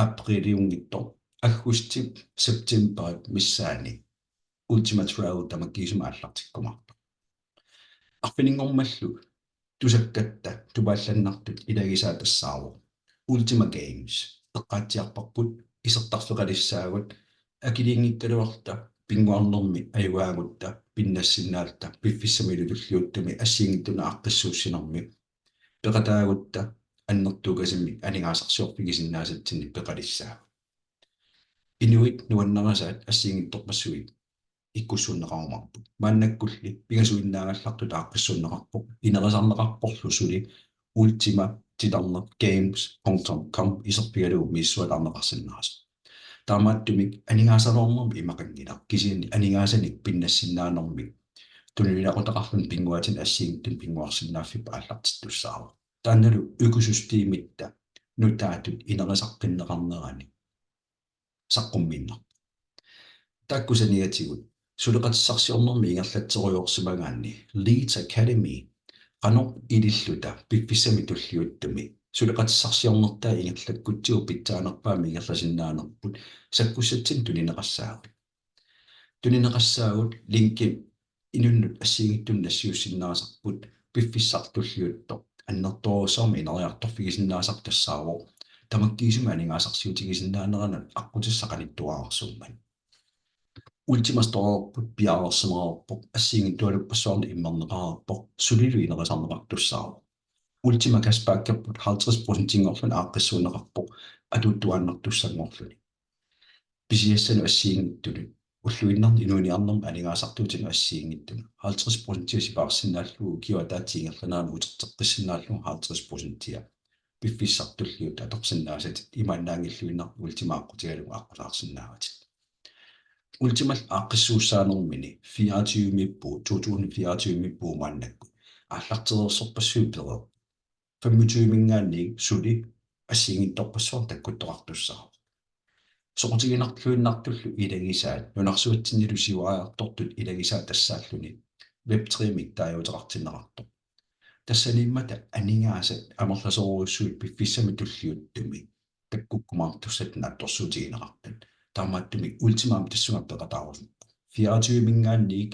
aprililiunngitsoq aggustip septemberip missaani Ultima Travel tamakkiisumik aallartikkumaarpoq. Arfininngormallu tusakkatta tupaallannartut ilagisaat tassaavoq Ultima Games. Eqqaatsiarparput isertarfeqalissaagut akiliinngikkaluarluta pinnguarnermi ajugaagutta pinnassinnaalluta piffissamilu tulliuttumi assigiinngitsunut aaqqissuussinermi peqataagutta annertuukasimmik aningaasarsiorfigisinnaasatsinnik peqalissaagut. Inuit nuannarisaat assigiinngitsorpassuit ikkussuunneqarumaarput. Maannakkulli pingasuinnaagallartut aaqqissuunneqarpoq, inerisarneqarporlu suli Ultima titarneq games punktum com iserfigalugu misissuataarneqarsinnaasoq. Taamaattumik aningaasalernermik imaqanngilaq, kisianni aningaasanik pinnassinnaanermik tunuliaqutaqarluni pinnguaatinik assigiinngitsunik pinnguarsinnaaffipput aallartittussaavoq. Taannalu økosystemitta nutaatut inerisaqqinneqarnerani saqqummiinnarpoq. Taakku saniatigut suleqatissarsiornermi ingerlatserujoorsimagaanni Leads Academy qanoq ililluta piffissami tulliuttumi suleqatissarsiornertaa ingerlakkutsigu pitsaanerpaamik ingerlasinnaanerput sakkussatsinnut tunineqassaagut. Tunineqassaagut linki inunnut assigiinngitsunut nassiussinnaasarput piffissaq tulliuttoq annertoorujussuarmik ineriartorfigisinnaasarput tassaavoq tamakkiisumik aningaasarsiutigisinnaaneranut aqqutissaq qanittuararsuummat. Ultima Store-erput piareersimareerpoq assigiinngitsualuppassuarnik immerneqareerpoq sulilu inerisarneqartussaavoq. Ultima Cashbackerput halvtreds procentinngorluni aaqqissuunneqarpoq atuuttuaannartussanngorluni. pisiassanut assigiinngitsunut, ulluinnarni inuuniarnermi aningaasartuutinut assigiinngitsunut halvtreds procentia sipaarsinnaallugu, ukioq ataatsip ingerlanerani uterteqqissinnaallugu halvtreds procentia piffissami tulliuttumi atorsinnaasatit imaannaanngilluinnarput Ultima aqqutigalugu aqqutaarsinnaavatit. Ultimallu aaqqissuussaanermini fireogtyvemiippugut, to tusind fireogtyvemiippugut maannakkut, aallartereersorpassuit pereerput. Femogtyvemiingaanniit suli assigiinngitsorpassuarnik takkuttoqartussaavoq. Soqutiginarluinnartullu ilagisaat, nunarsuatsinnilu siuariartortut ilagisaat tassaalluni Web tre-mik taaguuteqartinneqartoq. Tassaniimmata aningaasat amerlasoorujussuit piffissami tulliuttumi takkukkumaartussat naatsorsuutigineqartut. Taamaattumik Ultima aamma tassunga peqataarusupput. Fireogtyvemiingaanniit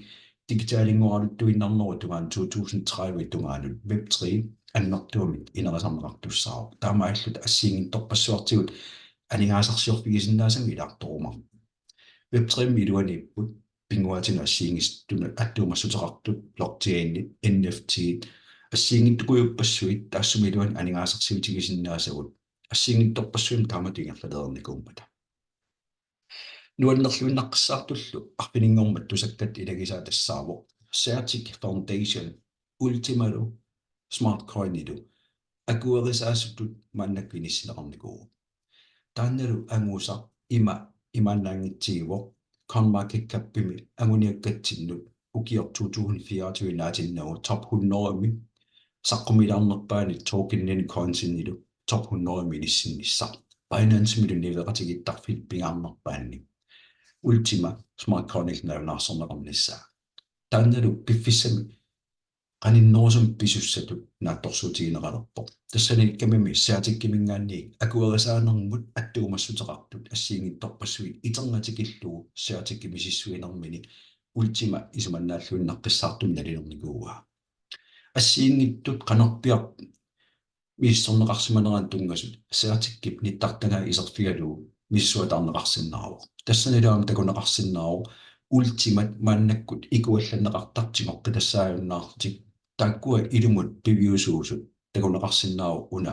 digitalinngoraluttuinnarnerup tungaanut, to tusind tredive tungaanut, Web tre annertuumik inerisarneqartussaavoq. Taamaalilluta assigiinngitsorpassuartigut aningaasarsiorfigisinnaasagut ilaartorumaarput. Web tre-mi iluaniipput pinnguaatinut assigiinngitsunut attuumassuteqartut, blockchainit, N F T-t, assigiinngitsukujuppassuit taassuma iluani aningaasarsiutigisinnaasagut, assigiinngitsorpassuimmi taamatut ingerlalernikuummata. Nuannerluinnaqqissaartullu arfininngormat tusakkat ilagisaat tassaavoq Certic Foundation, Ultimalu Smart Coinilu akuerisaasutut maannakkut inissinneqarnikuuvoq. Taannalu angusaq ima imaannaanngitsigivoq CoinMarketCapimi anguniakkatsinnut ukioq to tusind fireogtyve naatinnagu top hundrede-mi saqqumiilaarnerpaani tokeninik coinsinnillu top hundrede-mi inissinnissaq. Binancemilu niueqatigiittarfiit pingaarnerpaanni Ultima Smart Coinillu nalunaarsorneqarnissaa. Taannalu piffissami qaninnerusumik pisussatut naatsorsuutigineqalerpoq. Tassaniikkamimi Certicimiingaanniit akuerisaanermut attuumassuteqartut assigiinngitsorpassuit iternatikillugu Certicip misissuinermini Ultima isumannaalluinnaqqissaartumik nalilernikuuaa. Assigiinngitsut qanorpiaq misissorneqarsimanerannut tunngasut Certicip nittartagaa iserfigalugu misissuataarneqarsinnaavoq. Tassanilu aamma takuneqarsinnaavoq Ultimat maannakkut ikuallanneqartartut tigoqqitassaajunnaarlutik, taakkua ilumut piviusuusut takuneqarsinnaavoq una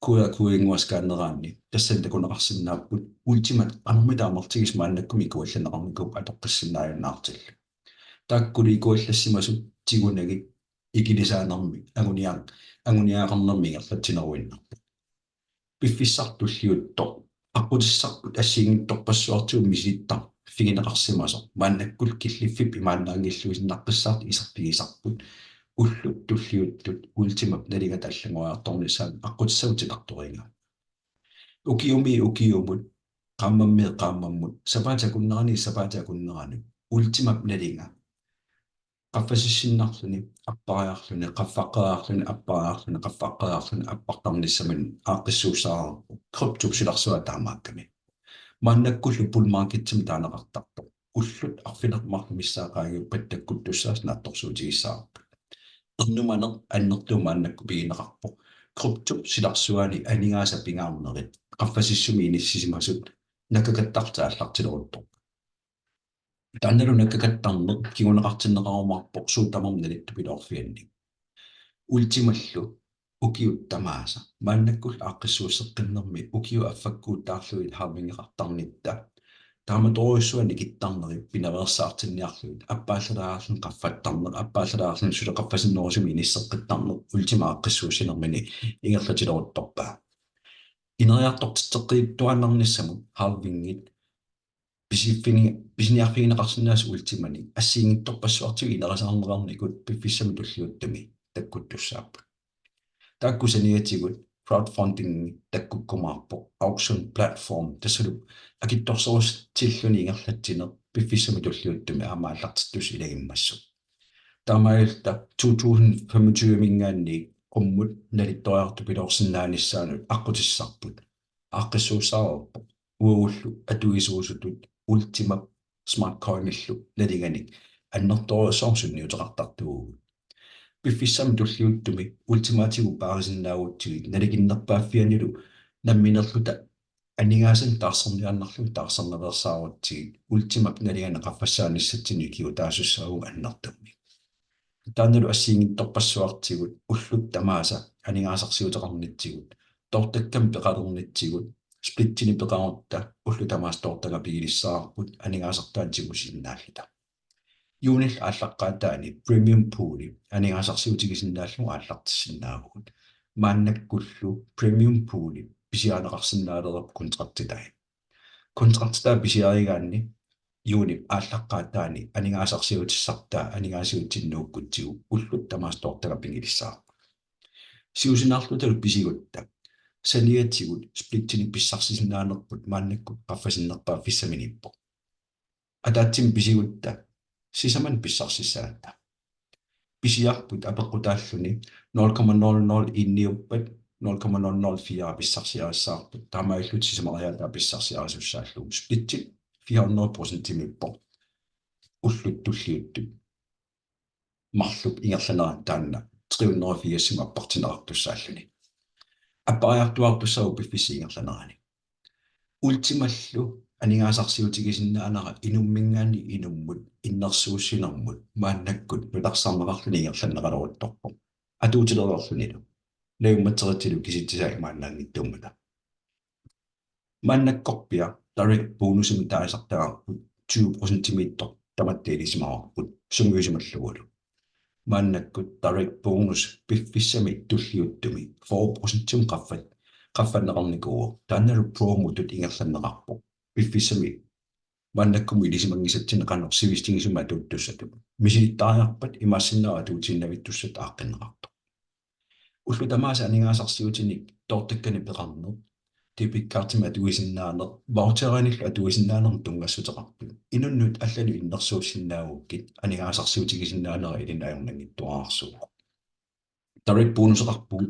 Q R-koodinnguaq skanneraanni. Tassani takuneqarsinnaapput Ultimat qanormita amerlatigisunik maannakkut ikuallanneqarnikuupput atoqqissinnaajunnaartillu. Taakkulu ikuallassimasut tigunagit ikilisaanermi anguniaa-, anguniagaqarnermi ingerlatsineruinnarpoq. Piffissaq tulliuttoq aqqutissarput assigiinngitsorpassuartigut misilittarfigineqarsimasoq maannakkut killiffik imaannaanngilluinnaqqissaartut iserfigisarput, ullut tulliuttut Ultimap nalingata allanngoriartornissaanut aqqutissagut titartoriga. Ukiumi ukiumut, qaammammit qaammammut, sapaatip akunneraniit sapaatip akunneranut Ultimap nalinga qaffasissinnarluni, appariarluni, qaffaqqeriarluni, appariarluni, qaffaqqeriarluni, appartarnissaminut aaqqissuussaareerpoq, kryptop silarsuaa taamaakkami. Maannakkullu bull marketimi taaneqartarpoq, ullut arfineq-marluk missaat qaangiuppata takkuttussaasut naatsorsuutigissavarput. Ernumaneq annertooq maannakkut pigineqarpoq, kryptop silarsuaani aningaasat pingaarnerit qaffasissumi inissisimasut nakkakattarlutik aallartileruttorput. Taannalu nakkakattarneq kinguneqartinneqarumaarpoq suut tamarmik nalittupiloorfianni. Ultimallu ukiut tamaasa maannakkullu aaqqissuusseqqinnermi ukiut affakkuutaarlugit halvingeqartarnitta, taamatorujussuaq nikittarneri pinaveersaartinniarlugit, appaallalaariarluni qaffattarneq, appaallalaariarluni suli qaffasinnerusumik inisseqqittarneq Ultima aaqqissuussinermini ingerlatileruttorpaa. Ineriartortitseqqiittuaannarnissamut halvingit pisiffini-, pisiniarfigineqarsinnaasut Ultimani assigiinngitsorpassuartigut ineriartortinneqarnikut piffissami tulliuttumi takkuttussaapput. Taakku saniatigut crowdfunding takkukkumaarpoq, auction platform, tassalu akitsorserussilluni ingerlatsineq piffissami tulliuttumi aamma aallartittussaq ilagimmassuk. Taamaalilluta to tusind femogtyve-miingaanniit qummut nalittoriartupiloorsinnaanissaanut aqqutissarput aaqqissuussaareerpoq uagullu atuisuusutut Ultimap Smart Coinillu nalinganik annertoorujussuarmik sunniuteqartartuuvugut. Piffissami tulliuttumi Ultimaatigut paarisinnaagutsigu nalikinnerpaaffianilu nammineerluta aningaasanik taarserniaannarlugit taarsernereersaarutsigit Ultimap nalinganik qaffassaanissatsinnut ikiuutaasussaavugut annertuumik. Taannalu assigiinngitsorpassuartigut ullut tamaasa aningaasarsiuteqarnitsigut, toortakkamik peqalernitsigut, Splittinik peqarutta ullut tamaasa toortagaq pigilissavarput aningaasartaannik tigusinnaalluta. Juunip aallaqqaataani premium pooli aningaasarsiutigisinnaallugu aallartissinnaavugut. Maannakkullu premium pooli pisiarineqarsinnaalereerpoq kontraktitai. Kontraktitaa pisiarigaanni juunip aallaqqaataani aningaasarsiutissartaa aningaasivitsinnut ukkutsigu ullut tamaasa toortagaq pigilissavarput. Siusinaarlutalu pisigutta saniatigut splittinik pissarsisinnaanerput maannakkut qaffasinnerpaaffissaminiippoq. Ataatsimik pisigutta sisamanik pissarsissagatta. Pisiarput apeqqutaalluni nul komma nul nul en-iuppat nul komma nul nul fire pissarsiarissavarput, taamaalillutit sisamariaataa pissarsiarisussaallugu. Splittit fire hundrede procentimiippoq. Ullut tulliuttut marluk ingerlaneranni taanna tre hundrede og firsimut appartinneqartussaalluni. Appariartuaartussaavoq piffissap ingerlanerani. Ultimallu aningaasarsiutigisinnaanera inumminngaanniit inummut innersuussinermut maannakkut nutarsarneqarluni ingerlanneqaleruttorpoq. Atuutilereerlunilu. Najummatseritsilu kisitsisaa imaannaanngitsuummata. Maannakkorpiaq direct bonusimik taasartagarput tyve procentimiittoq tamatta ilisimavarput sungiusimallugulu. Maannakkut direct bonus piffissami tulliuttumi fyrre procentimut qaffat-, qaffanneqarnikuuvoq. Taannalu promotut ingerlanneqarpoq. Piffissami maannakkumut ilisimanngisatsinni qanoq sivisutigisumik atuuttussatut. Misilittariaqarpat imaassinnaavoq atuutiinnavittussatut aaqqinneqartoq. Ullut tamaasa aningaasarsiutinik toortakkanik peqarneq, debit cardimik atuisinnaaneq, voucherinillu atuisinnaanermut tunngassuteqartut, inunnut allanut innersuussinnaagukkit aningaasarsiutigisinnaanera ilinnut ajornanngitsuararsuuvoq. Direct bonuseqarpugut,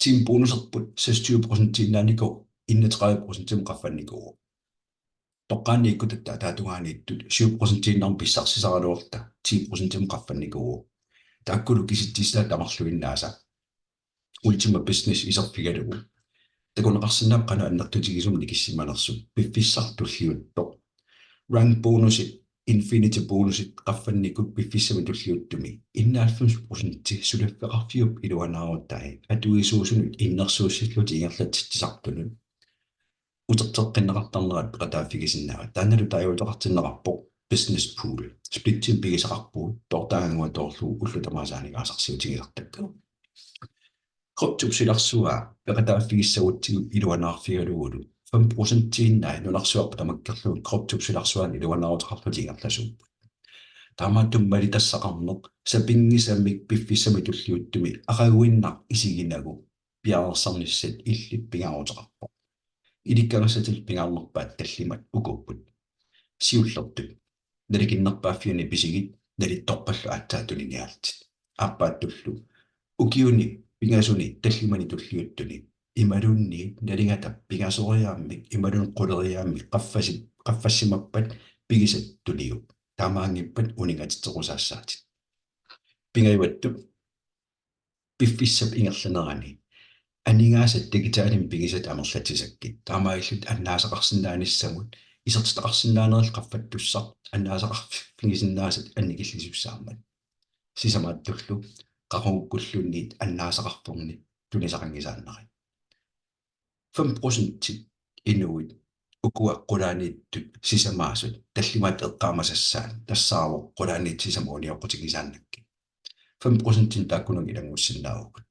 team bonuserput seksogtyve procentiinnaanikuuvoq, enogtredive procentimut qaffannikuuvoq. Toqqaannaq ikkutatta ataatungaaniittut syv procentiinnarmik pissarsisaraluarluta ti procentimut qaffannikuuvoq. Taakkulu kisitsisaat tamarluinnaasa Ultima Business iserfigalugu takuneqarsinnaapput qanoq annertutigisumik nikissimanersut. Piffissaq tulliuttoq rank bonusit, infinity bonusit qaffannikut piffissami tulliuttumi enoghalvfems procenti suliffeqarfiup iluanaarutai atuisuusunut innersuussillutik ingerlatsitsisartunut uterteqqinneqartarnerat peqataaffigisinnaavat. Taannalu taaguuteqartinneqarpoq business pool. Splittimik pigisaqarpugut toortagaq angua toorlugu ullut tamaasa aningaasarsiutigisartakkagut. Kryptop silarsua peqataaffigissagutsigu iluanaarfigalugulu fem procentiinnai nunarsuarput tamakkerlugu kryptop silarsuani iluanaaruteqarlutik ingerlasuupput. Taamaattumik malitassaqarneq sapinngisamik piffissami tulliuttumi aqaguinnaq isiginagu piareersarnissat illit pingaaruteqarpoq. Ilikkagassatillu pingaarnerpaat tallimat ukuupput. Siullertut: nalikinnerpaaffiani pisigit, nalittorpallu aatsaat tuniniaallutit. Aappaattullu: ukiuni pingasuni tallimani tulliuttuni imaluunniit nalingata pingasoriaammik imaluunniit quleriaammik qaffasi-, qaffassimappat pigisat tuniuk. Taamaanngippat uninngatitserusaassaatit. Pingajuattut: piffissap ingerlanerani aningaasat digitalimik pigisatit amerlatisakkit. Taamaalillutit annaasaqarsinnaanissamut isertitaqarsinnaanerillu qaffattussaq annaasaqarfigisinnaasat annikillisussaammat. Sisamaattullu qaqugukkulluunniit annaasaqarfinni tunisaqanngisaannarit. Fem procenti inuit ukua qulaaniittut sisamaasut tallimaat eqqaamasassaat tassaavoq qulaaniit sisamat unioqqutigisaannakkit. Fem procentinik taakkununnga ilanngussinnaavugut.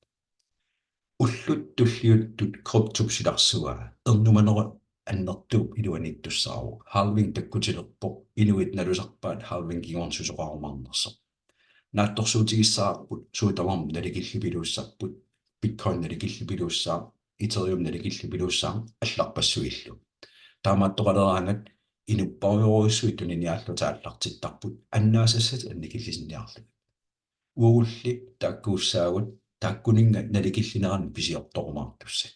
Ullut tulliuttut kryptop silarsua ernumanerup annertuup iluaniittussaavoq. Halving takkutilerpoq, inuit nalusarpaat halvingigooq susoqarumaarnersoq. Naatsorsuutigissavarput suut tamarmik nalikillipiluussapput, Bitcoin nalikillipiluussaaq, Ethereum nalikillipiluussaaq allarpassuillu. Taamaattoqaleraangat inuppassuarujussuit tuniniaallutik aallartittarput annaasassatit annikillisinniarlugit. Uagulli taakkuussaagut taakkuninnga nalikillinerannik pisiortorumaartussat.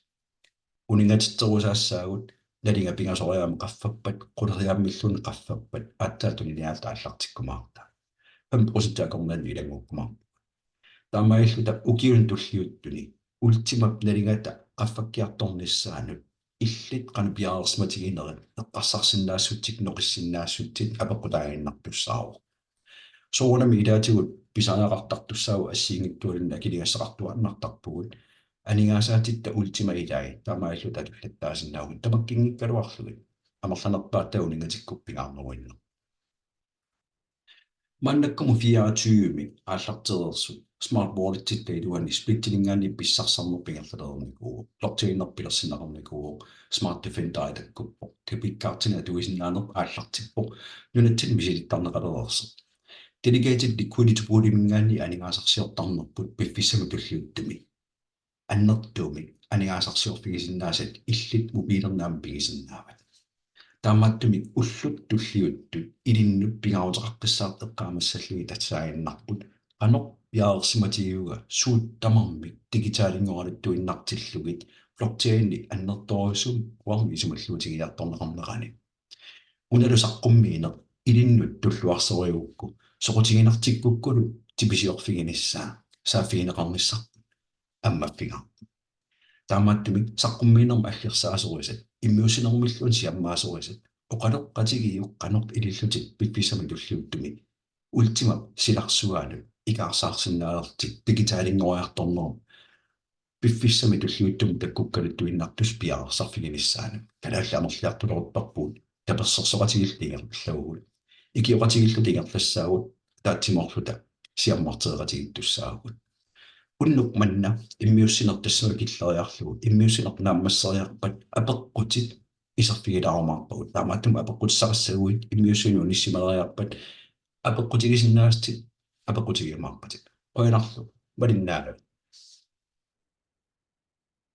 Uninngatitserusaassaagut nalinga pingasoriaammik qaffappat, quleriaammilluunniit qaffappat, aatsaat tuniniaalluta aallartikkumaarta. Fem procent akornanni ilanngukkumaarpugut. Taamaalilluta ukiuni tulliuttuni Ultimap nalingata qaffakkiartornissaanut illit qanoq piareersimatiginerit eqqarsarsinnaassutsit, noqissinnaassutit apeqqutaaginnartussaavoq. Soorunami ilaatigut pisariaqartartussaavoq assigiinngitsualuunniit akiligassaqartuaannartarpugut. aningaasaatitta Ultima ilai taamaalilluta atullattaasinnaavugut tamakkinngikkaluarlugit amerlanerpaat taava uninngatikkukku pingaarneruinnaat. Maannakkumut fireogtyve aallartereersut Smart Walletsitta iluani splittininngaanniit pissarsisarneq ingerlalernikuuvoq, blockchainerput pilersinneqarnikuuvoq, Smart Defender takkuppoq, debit cardinut atuisinnaaneq aallartippoq, nunatsinni misilittarneqalereersoq. Delegated liquidity pooliminngaanniit aningaasarsiortarnerput piffissami tulliuttumi annertuumik aningaasarsiorfigisinnaasat illit mobiilinni aamma pigisinnaavat. Taamaattumik ullut tulliuttut ilinnut pingaaruteqaqqissaartut eqqaamassallugit tassaaginnarput qanoq piareersimatigivunga suut tamarmik digitalinngoraluttuinnartillugit blockchaini annertoorujussuarmik isumalluutigiartorneqarnerani. Unalu saqqummiineq ilinnut tulluarsorigukku soqutiginartikkukkulu tipisiorfiginissaa saaffigineqarnissarput ammaffigaarput. Taamaattumik saqqummiinermut aggersaasorisat, immiussinermilluunniit siammaasorisat, oqaloqatigiuk qanoq ilillutit piffissami tulliuttumi Ultimap silarsuaanut ikaarsaarsinnaalerlutit digitalinngoriartornerup piffissami tulliuttumi takkukkaluttuinnartussat piareersarfiginissaanut. Kalaallit amerliartuleruttorpugut, tapersersoqatigiilluta ingerlavugut, ikioqatigiilluta ingerlassaagut, ataatsimoorluta siammartereqatigiittussaavugut. Unnuk manna immiussineq tassunga killeriarlugu, immiussineq naammasseriarpat apeqqutit iserfigilaarumaarpagut. Taamaattumik apeqqutissaqassaguit immiussineq unissimaleriarpat apeqqutigisinnaasatit apeqqutigiumaarpatit. Qujanarlu malinnaagavit.